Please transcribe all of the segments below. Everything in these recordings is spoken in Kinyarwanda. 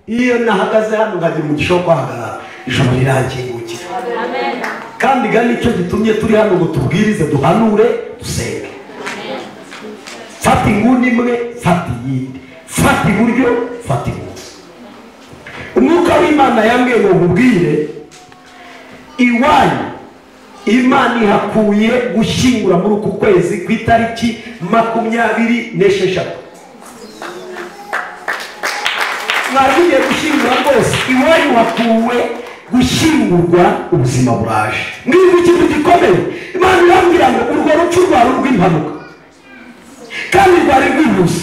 Iyo nahagaze hano nkagira umugisha wo kuhagarara, ijoro rirakingukira. Kandi gani icyo gitumye turi hano ngo tubwirize, duhanure, dusenge. Fata inguni imwe, fata iyindi, fata iburyo, fata ibumoso. Umwuka w'Imana yambwiye ngo nkubwire, iwanyu Imana ihakuye gushyingura muri uku kwezi ku itariki 26. Mwari mugiye gushyingura rwose, iwanyu hakuwe gushyingurwa, ubuzima buraje. Mbwirwa ikintu gikomeye, Imana irambwira ngo urwo rupfu rwari urw'impanuka kandi rwari rwihuse.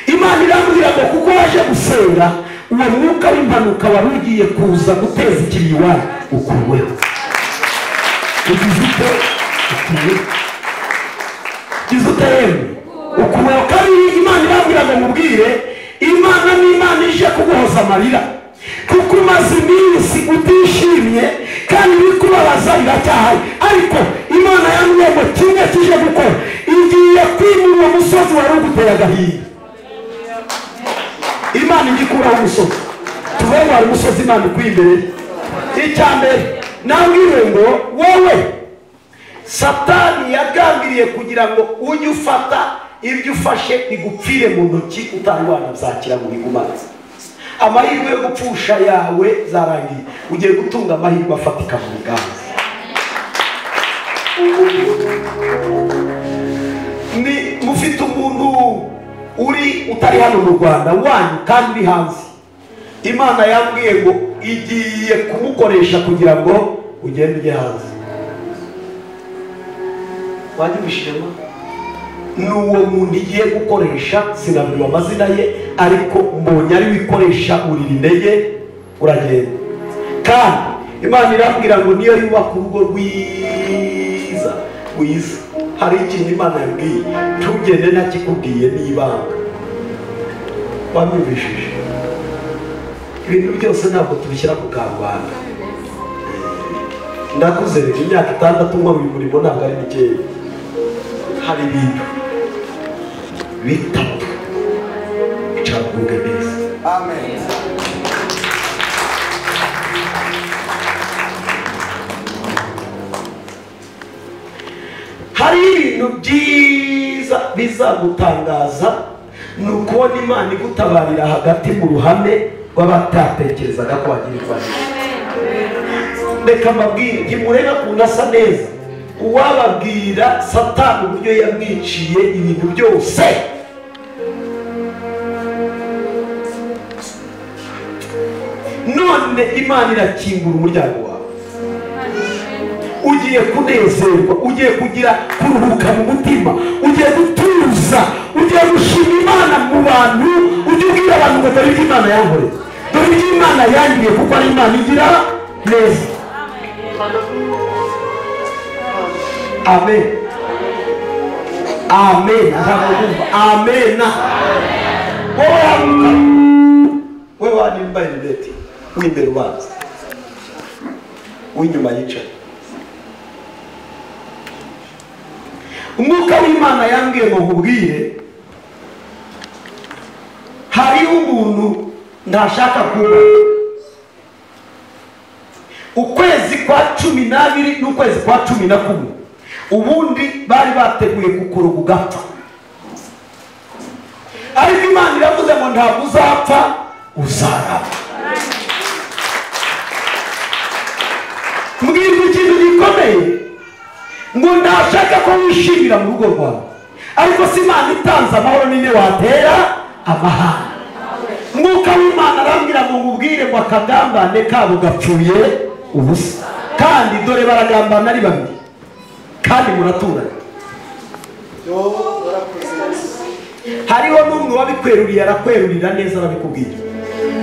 Imana irambwira ngo kuko waje gusenga, uwo mwuka w'impanuka wari ugiye kuza guteza ikibi iwanyu ukuweho. Ugize ute? Ukuweho. Ugize ute yemwe? Ukuweho. Kabiri, Imana irambwira ngo mubwire, Imana ni Imana ije kuguhoza amarira, kuko umaze iminsi utishimye kandi ibikubabaza biracyahari. Ariko Imana yambwiye ngo kimwe kije gukora, igiye kwimura uwo musozi wari uguteye agahinda. Imana ijya ikuraho umusozi, tuve ngo hari umusozi Imana ikuye imbere. Icya mbere nabwiwe ngo wowe Satani yagambiriye kugira ngo ujye ufata ibyo ufashe bigupfire mu ntoki, utari wanabyakira ngo bigumane. Amahirwe yo gupfusha yawe zarangiye, ugiye gutunga amahirwe afatika mu biganza. Ni mufite umuntu uri utari hano mu Rwanda wanyu kandi uri hanze, Imana yambwiye ngo igiye kumukoresha kugira ngo ugende ujye hanze. Wanyumvishijemo? N'uwo muntu igiye gukoresha, sinabwiwe amazina ye, ariko mbonye ari wikoresha urira intege uragenda. Kandi Imana irambwira ngo niyo yubaka urugo rwiza rwiza. Hari ikintu Imana yambwiye, ntugende ntakikubwiye n'ibanga. Wanyumvishije? Ibintu byose ntabwo tubishyira ku karubanda. Ndakuze rero, imyaka 6 nkora uyu murimo ntabwo ari mikeya. Hari ibintu bitatu bicaguge neza. Amen. Hari ibintu byiza bizagutangaza, ni ukubona Imana igutabarira hagati mu ruhame rw'abatatekerezaga ko wagirirwa neza. Reka mbabwire, ntimurebe ukuntu asa neza, uwababwira Satani uburyo yamwiciye ibintu byose. None Imana irakingura umuryango wawe, ugiye kunezerwa, ugiye kugira kuruhuka mu mutima, ugiye gutuza, ugiye gushima Imana mu bantu, ujye ubwira abantu ngo dore ibyo Imana yankoreye, dore ibyo Imana yangiriye, kuko ari Imana igira neza. Amen. Amen. Amen. Wowe haguruka, wowe wambaye rinete, w'imbere ubanza, uw'inyuma yicaye. Umwuka w'Imana yambwiye ngo nkubwire, hariho umuntu ntashaka kuba. Ukwezi kwa 12 n'ukwezi kwa 11 ubundi bari bateguye kukuroga ugapfa, ariko Imana iravuze ngo ntabwo uzapfa, uzarama. Mbwirwa ikintu gikomeye, ngo ndashaka ko wishimira mu rugo rwawe, ariko si Imana itanze amahoro ninde watera amahane. Umwuka w'Imana arambwira ngo nkubwire ngo akagambane kabo gapfuye ubusa, kandi dore baragambana ari babiri kandi muraturanye. Hariho n'umwe wabikweruriye, arakwerurira neza, arabikubwira,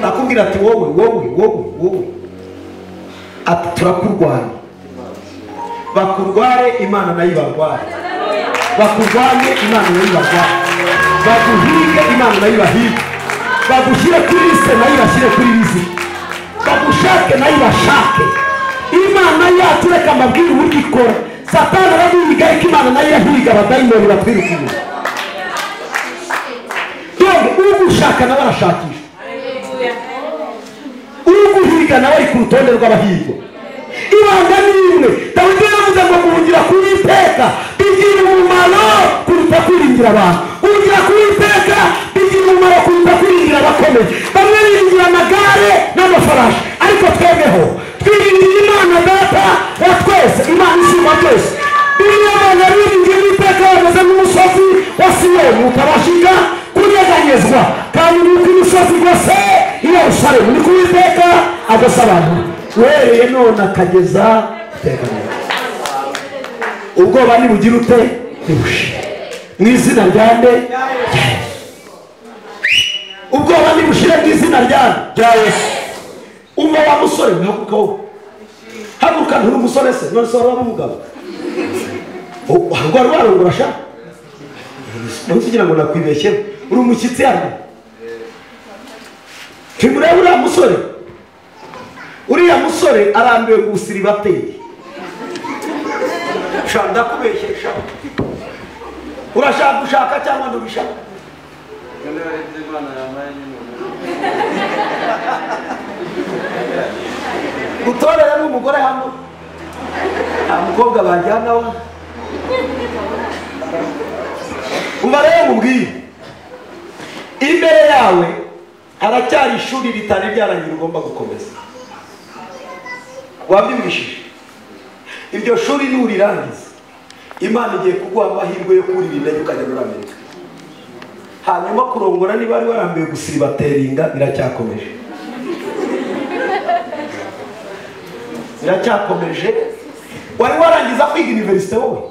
akubwira ati wowe wowe wowe wowe, ati turakurwanya. Bakurware, Imana nayo ibarware. Bakurwanye, Imana nayo ibarware. Baguhige, Imana nayo ibahige. Bagushyire kuri liste, nayo ibashyire kuri liste. Bagushake, nayo ibashake. Imana yacu reka mbabwire uburyo ikora. Satani araduhiga, ariko Imana nayo irahiga abadayimoni batwiruka inyuma. Dore ugushaka nawe arashakisha. guhiga nawe ari ku rutonde rw'abahigwa. Ibanga ni rimwe. Dawidi yaravuze ngo guhungira ku Uwiteka bigira umumaro kuruta kwiringira abantu. Guhungira ku Uwiteka bigira umumaro kuruta kwiringira abakomeye. Bamwe biringira amagare n'amafarashi, ariko twebweho twiringira Imana Data wa twese, Imana isumba byose. Biriya Mana biringira Uwiteka bameze nk'umusozi wa Siyoni utabashika kunyeganyezwa, kandi nuko imisozi rwose i Yerusalemu ni ku Uwiteka agose abantu. Uhereye none akageza iteka. Ubwoba nibugira ute? Nibushire mu izina rya nde? Ubwoba nibushire mu izina rya Yesu. Umva wa musore, haguruka wowe. Haguruka, nturi umusore se? None se wari umugabo? Wari warongora sha? None ugira ngo nakwibeshyeho? Uri umushyitsi hano. Ntimurebe uriya musore? Uriya musore arambiwe gusiribateri. Sha ndakubeshye sha. Urashaka gushaka cyangwa ntubishaka? Gutorera n'umugore hano nta mukobwa bajyana wa. Umva rero mubwire, imbere yawe haracyari ishuri ritari ryarangira ugomba gukomeza. Wabyumvishije? Iryo shuri nurirangiza, Imana igiye kuguha amahirwe yo kurira indege ukajya muri Amerika. Hanyuma kurongora niba wari warambiwe gusiribateringa biracyakomeje. Biracyakomeje. Wari warangiza kwiga universite wowe?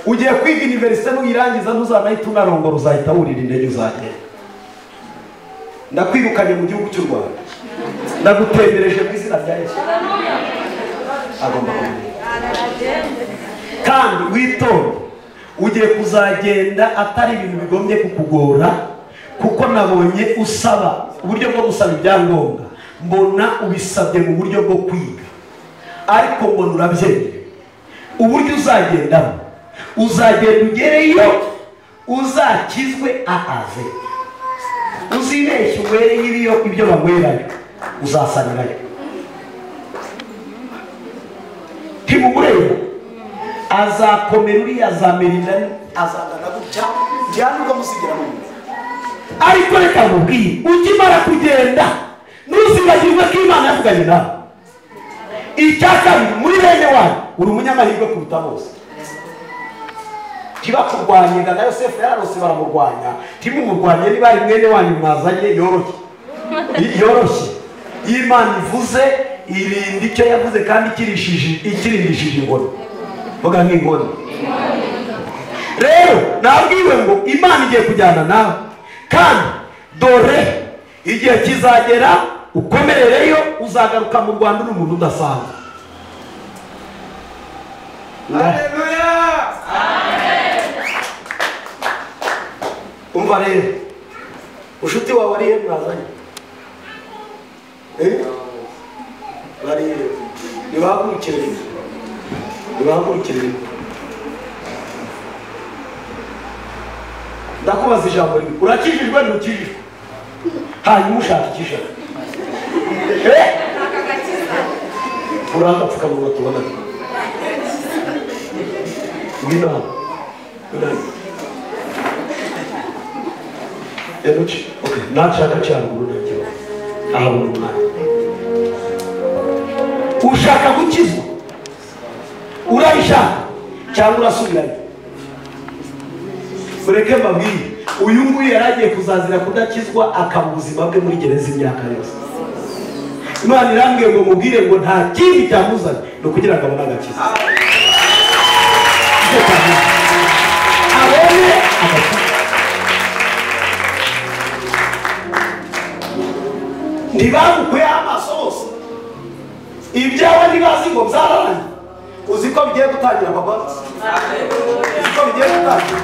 Ugiye kwiga universite nuyirangiza ntuzanahita unarongora, uzahita wurira indege uzagenda. Ndakwirukanye mu gihugu cy'u Rwanda. Ndagutembereje mu izina rya Yesu. Agomba kumenya. Kandi witonde, ugiye kuzagenda atari ibintu bigombye kukugora, kuko nabonye usaba uburyo bwo gusaba ibyangombwa, mbona ubisabye mu buryo bwo kwiga, ariko mbona urabyemeye. Uburyo uzagendamo, uzagenda ugereyo uzakizwe ahaze, uzibeshye unywere nk'ibiyo ibyo banywerayo, uzasanirayo. Ntimumureba azakomera uriya, azamera inda, azangana gutya, ntiyanubwo musigera mu nda. Ariko reka nkubwire, ukimara kugenda ntuzibagirwe ko Imana yavuganye nawe. Icya kabiri, muri bene wanyu uri umunyamahirwe kuruta bose. Ntibakurwanye, na Yosefu yararose baramurwanya. Ntimumurwanye, niba ari mwene wanyu mwazanye yoroshye. Yoroshye. Iyo Imana ivuze irinda icyo yavuze kandi ikirindishije inkoni. Vuga nk'inkoni. Rero nabwiwe ngo Imana igiye kujyana nawe, kandi dore igihe kizagera ukomerereyo, uzagaruka mu Rwanda uri umuntu udasanzwe. Haleluya! Umva rero, ushuti wawe ari he mwazanye? Bari he? Nibahagurukire rimwe. Nibahagurukire rimwe. Ndakubaza ijambo rimwe, urakijijwe ntukijijwe? Hanyuma ushaka ikijana. Urangapfukamunwa tubona. Ngwino hano. Ngwino hano. Enuchi, okay, nashaka cyaruguru nta kibazo. Ahabona umwanya. Ushaka gukizwa? Urabishaka cyangwa urasubirayo? Mureke mbabwire, uyu nguyu yari agiye kuzazira kudakizwa akaba ubuzima bwe muri gereza imyaka yose. Imana irambwiye ngo mubwire ngo nta kindi cyamuzanye ni ukugira ngo abone agakiza. Abone agakiza. Ntibamukuyeho amaso bose. Ibyawe ntibazi ngo byararangiye. Uzi ko bigiye gutangira papa? Uzi ko bigiye gutangira?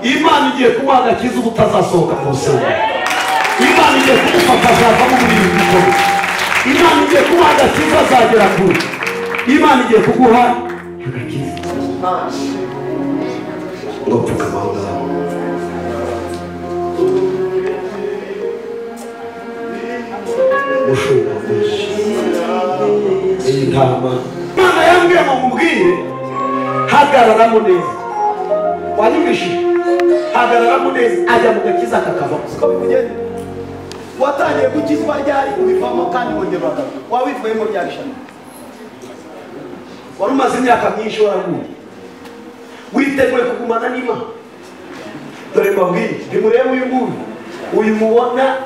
Imana igiye kumuha agakiza ubutazasohoka mu rusengero. Imana igiye kumufata azavamo muri ibi bikorwa. Imana igiye kumuha agakiza azagera kure. Imana igiye kuguha agakiza. Ngo pfukama aho ngaho. z'intama. Imana yambwiye ngo mubwire hagararamo neza. Wanyumvishije? Hagararamo neza, ajya mu gakiza kakavamo. Siko bikugenda. Watangiye gukizwa ryari ubivamo kandi wongera uragaruka. Wawivuyemo ryari shana? Wari umaze imyaka myinshi waraguye. Witeguye kugumana n'Imana. Dore mbabwire, ntimurebe uyu nguyu. Uyu mubona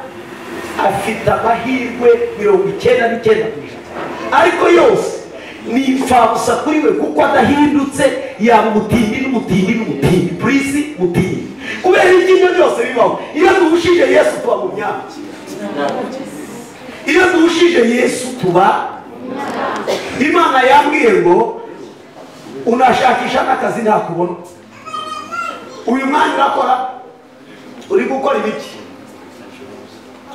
afite amahirwe 99%. Ariko yose ni imfabusa kuri we kuko adahindutse yaba umutindi n'umutindi n'umutindi. Purisi mutindi. Kubera ibyo byose bibaho. Iyo duhushije Yesu tuba mu myaka. Iyo duhushije Yesu tuba. Imana yambwiye ngo unashakisha n'akazi ntakubona. Uyu mwanya urakora, uri gukora ibiki?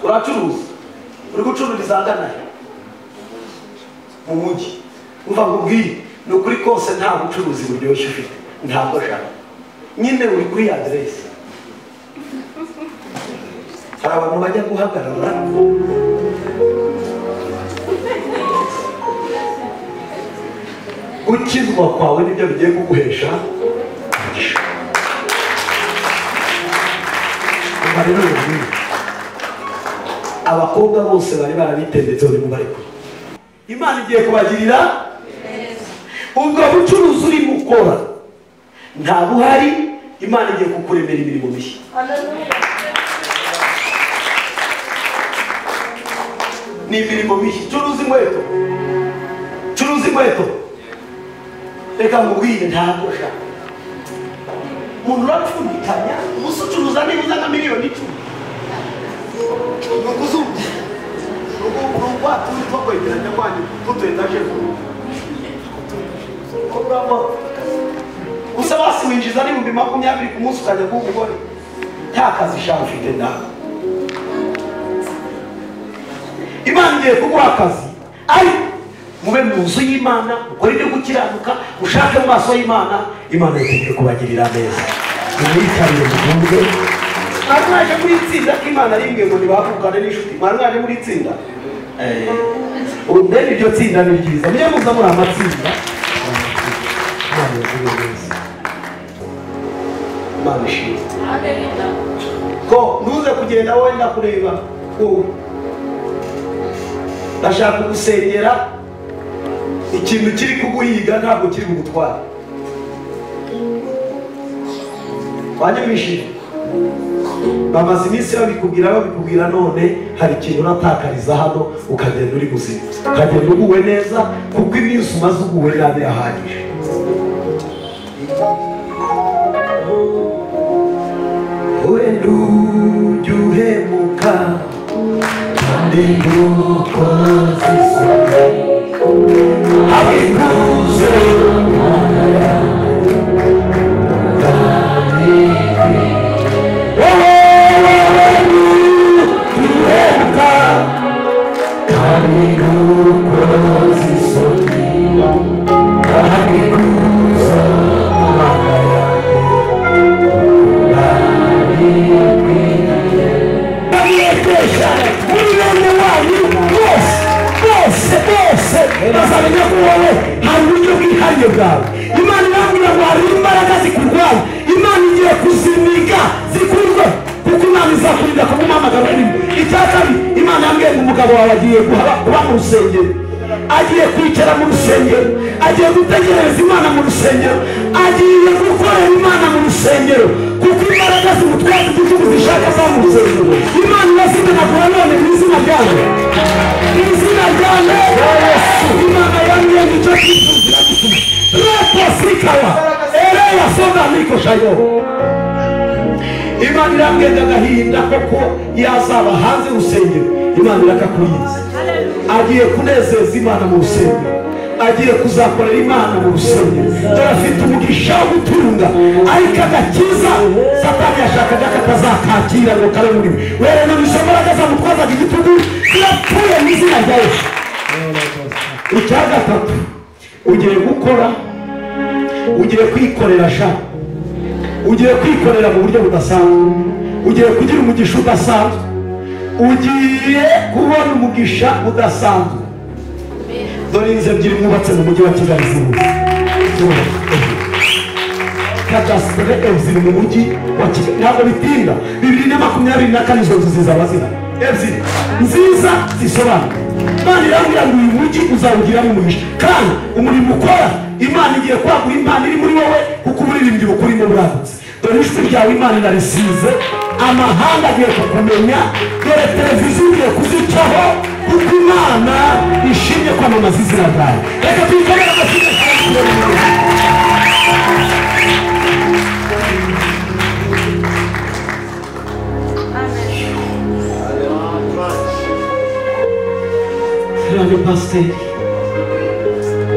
Uracuruza. Uri gucururiza ahagana he? Mu mujyi. Umva nkubwire, ni ukuri kose nta bucuruzi buryoshye ufite. Ntabwo shaka. Nyine uri kuri aderesi. Hari abantu bajya guhagarara. Gukizwa kwawe nibyo bigiye kuguhesha umugisha. Rero abakobwa bose bari barabitendetse bari bari kure. Imana igiye kubagirira ubwo bucuruzi uri gukora nta buhari. Imana igiye kukuremera imirimo mishya. Ni imirimo mishya. Curuza inkweto, curuza inkweto. Reka nkubwire ntabwo ushaka. Umuntu urapfundikanya umunsi ucuruza nibuza nka 10 miliyoni. Ni ukuzumva. Ni ukwatundi two kwegeranya kwanyu tutu etajeri. Gusa basi winjiza 20,000 ku munsi ukajya kuba umugore. Nta kazi shaka ufite nawe. Imana igiye kuguha akazi. Ariko mube mu nzu y'Imana, ukore ibyo gukiranuka, ushake mu maso y'Imana, Imana yiteguye kubagirira neza. Nimwitabire mukunde. Mwari mwaje muri itsinda k'Imana rimwe ngo ntibavukane n'inshuti. Mwari mwaje muri itsinda. Ubu iryo tsinda ni ryiza. Mujye muza muri amatsinda. Imana yagiriye neza. Imana ishimwe. Ko ntuze kugenda wenda kureba wowe. Ndashaka kugusengera ikintu kiri kuguhiga ntabwo kiri bugutware. Wanyumvishije? Bamaze iminsi babikubwira none hari ikintu uratakariza hano ukagenda uri muzima. Ukagenda uguwe neza kuko iminsi umaze uguwe nabi irahagije. Wenda ujya uhemuka kandi ntukoze isoni. Abikuze Imana yawe wowe uhemuka kandi ntukoze isoni. Abikuze Imana yawe. Muri bene wanyu bose bose bose bazamenya ko wowe hari uburyo bwihariye bwawe. Imana irambwira ngo hari imbaraga zikurwanya. Imana igiye kuzimiga zikurwe kuko Imana izakurinda kumuhamagara urimo. Icya kabiri, Imana yambwiye ngo umugabo wawe agiye kuba mu rusengero, agiye kwicara mu rusengero, agiye gutegereza Imana mu rusengero, agiye gukorera Imana mu rusengero kuko imbaraga zimutwaza igitugu zishaka za mu rusengero. Imana irazimenagura none mu izina ryayo. Mu izina rya Yesu. Imana yambwiye ngo icyo cyifuzo iragisubiza. Repo sikawa ereya songa niko shayo. Imana irambwiye ngo agahinda koko yazaba hanze y'urusengero, Imana irakakurinze. Agiye kunezeza Imana mu rusengero, agiye kuzakorera Imana mu rusengero. Dore afite umugisha wo gutunga, ariko agakiza Satani yashakaga katazakakira ngo kare muri we. Rero izo mbaraga zamutwazaga igitugu zirapfuye mu izina rya Yesu. Icya gatatu, ugiye gukora, ugiye kwikorera sha, ugiye kwikorera mu buryo budasanzwe, ugiye kugira umugisha udasanzwe, ugiye kubona umugisha udasanzwe. Dore inzu ebyiri mwubatse mu mujyi wa Kigali zihuza. Kadasitere ebyiri mu mujyi wa Kigali ntabwo bitinda. 2024 izo nzu zizaba zihari. Ebyiri nziza zisobanura. Imana irambwira ngo uyu mujyi uzawugiramo umugisha, kandi umurimo ukora Imana igiye kwagura impano iri muri wowe, kuko uburirimbyi bukurimo buragutse. Dore ijwi ryawe Imana irarisize, amahanga agiye kukumenya. Dore televiziyo igiye kuzicaho, kuko Imana ishimye kwamamaza izina ryawe. Reka tuyikomere amashyi. Ni pasiteri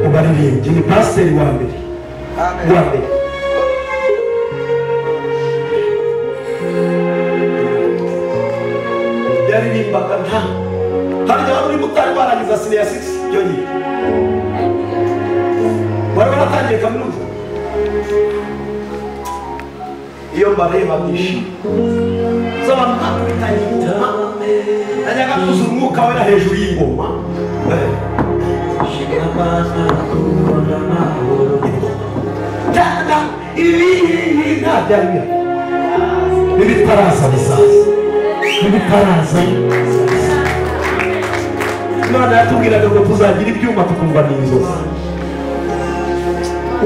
mu baririmbyi, ni pasiteri wa mbere wa mbere. Yaririmbaga nta harya wari urimo utari warangiza senior 6 byonyine, wari waratangiye kaminuza. Iyo mbareba byishimo z'abantu bakubitanye ingoma, najyaga kuzura umwuka wera hejuru y'ingoma. N'ibitaraza bizaza, n'ibitaraza. Imana yatubwiraga ngo tuzagira ibyuma tukumva ni inzozi.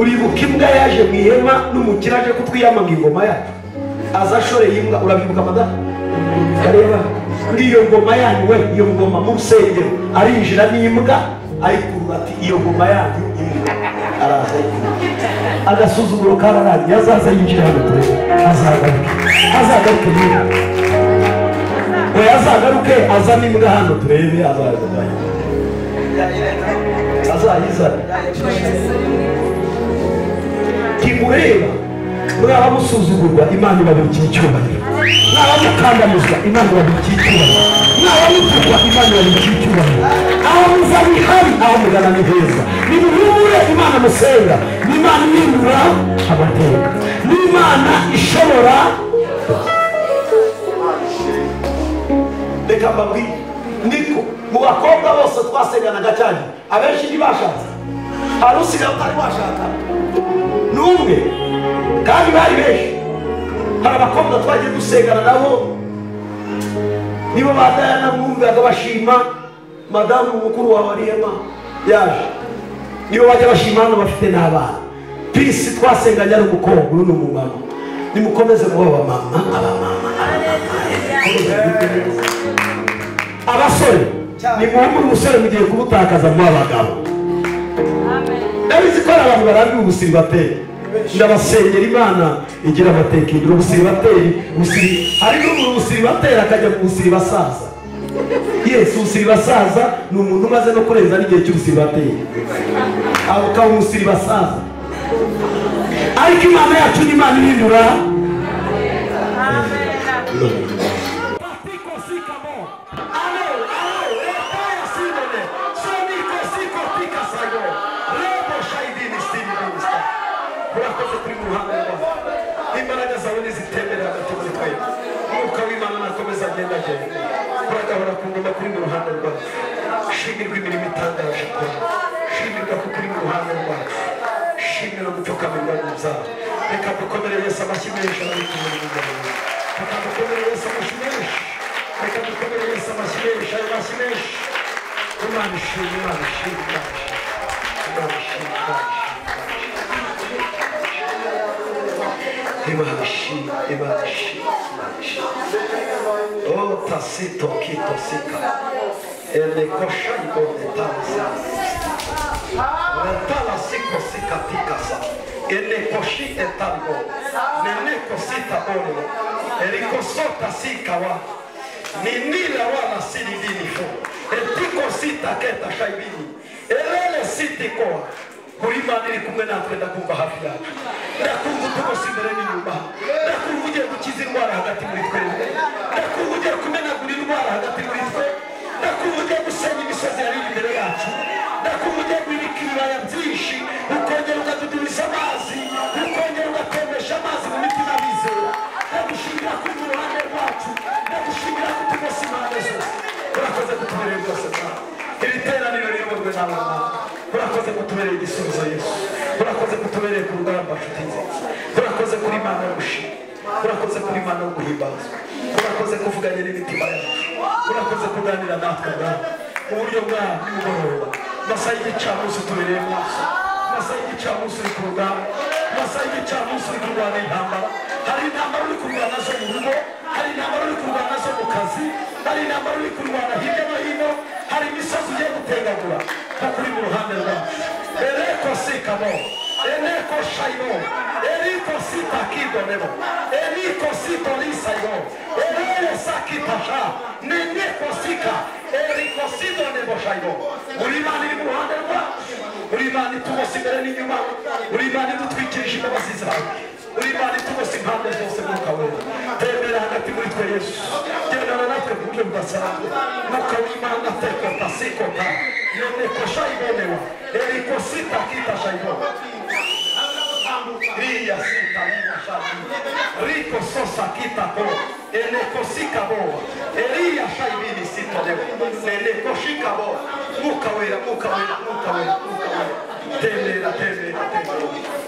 Uribuka imbwa yaje mu ihema n'umukire aje kutwiyamanga ingoma yacu, aza ashoreye imbwa. Urabyibuka madamu? Areba iyo ngoma yanyu we, iyo ngoma mu rusengero, arinjira n'imbwa ayikurura ati iyo ngoma yanyu imbwa. Araza ayikurura. Agasuzuguro kararangiye, azaza yinjira hano turebe, azagaruke, azagaruke niba oya, azagaruke azane imbwa hano turebe, azayizana. Kimureba mwaba musuzugurwa, Imana ibabikiye icyubahiro. Mwaba mukandamizwa, Imana ibabikiye icyubahiro. Mwaba mutukwa, Imana ibabikiye icyubahiro. Aho muva ni habi, aho mugana ni heza. Nimuhumure Imana musenga, ni Imana ihindura amateka, ni Imana ishobora. Reka mbabwire, niko mu bakobwa bose twasenganaga cyane, abenshi ntibashatse. Hari usigaye utari washaka n'umwe, kandi bari benshi. Hari abakobwa twagiye dusengana nabo, nibo ba Dayana mwumvaga bashima madamu mukuru wawe Ariyema yaje, nibo bajya bashima hano bafite n'abana. Pisi twasenganye ari umukobwa, uyu ni umumama. Nimukomeze muba abamama, abamama, abamama. Abasore nimuhumure umusore mugiye kumutakaza mu abagabo. Ndabizi ko hari abantu barambiwe ubusiribateri. Ndabasengera Imana igira amateka igira ubusiribateri. Hari n'umuntu ubusiribateri akajya mu busiribasaza. Yes, ubusiribasaza ni umuntu umaze no kurenza n'igihe cy'ubusiribateri, akaba umusiribasaza. Ariko Imana yacu ni Imana ihindura. Imbaraga zawe nizitemere hagati muri twe. Umwuka w'Imana nakomeza agenda agenda. Uragahora ku ngoma kuri mu ruhande rwacu. Shimirwa imirimo itangaje ukora. Shimirwa kuko uri mu ruhande rwacu. Shimirwa gupfukamirwa n'ibyaha. Reka dukomere Yesu amashyi menshi arabikubona umugabo. Reka dukomere Yesu amashyi menshi. Reka dukomere Yesu amashyi menshi, ayo mashyi menshi. Imana ishimwe, Imana ishimwe, Imana ishimwe, Imana ishimwe. Imana ishimwe, Imana ishimwe, Imana ishimwe. Oh, tasito kito sika. Ele kosha ibone tansa. Rentala siko sika tikasa. Ele koshi etalgo. Nene kosita ole. Erikosota sika wa. Ninila wala silidini fo. Etiko sita keta shaibini. Elele siti koa. Kuri Imana iri kumwe natwe, ndakumva hafi yacu. Ndakumva utugose imbere n'inyuma. Ndakumva ugiye gukiza indwara hagati muri twebwe. Ndakumva ugiye kumenagura indwara hagati muri twe. Ndakumva ugiye gusenya imisozi yari imbere yacu. Ndakumva ugiye guhirika ibibaya byinshi, ukongera ukadudubiza amazi, ukongera ugatembesha amazi mu mitima bizera. Ndagushimira ko uri mu ruhande rwacu. Ndagushimira ko utugose impande zose. Urakoze kutubereye rwose Mwami. Iri teraniro riyoborwe nawe Mwami. Urakoze kutubereye igisubizo Yesu. Urakoze kutubereye ku rugamba nshuti nziza. Urakoze kuri Imana yo gushima. Urakoze kuri Imana yo guhimbazwa. Urakoze kuvuganya n'imitima yacu. Urakoze kuganira natwe Bwana mu buryo bwa nimugoroba. Masaha y'igicamunsi utubereye maso. Masaha y'igicamunsi uri ku rugamba. Masaha y'igicamunsi uri kurwana intambara. Hari intambara uri kurwana zo mu rugo, hari intambara uri kurwana zo mu kazi, hari intambara uri kurwana hirya no hino, hari imisozi ugiye gutengagura kuko uri mu ruhande rwacu. Ereko sikamo, eneko shayimo, eriko sitakidonemo, eriko sitolisayimo, erere sakitasha, neneko sika, eriko sidonemo shayimo. Uri Imana iri mu ruhande rwacu, uri Imana itugose imbere n'inyuma, uri Imana idutwikirije imbabazi zawe, uri Imana itugose impande zose. Mwuka Wera tembera hagati muri twe Yesu, gendana natwe ku buryo budasanzwe. Mwuka w'Imana tekota sikota neneko shayibonewa, eriko sitakita shayimo, riya sita lima shayi, riko sosa kita ko, eneko sikabo, eriya shayibini sitonewa, neneko shikabo. Mwuka Wera, Mwuka Wera, Mwuka Wera, Mwuka Wera, tembera, tembera, tembera.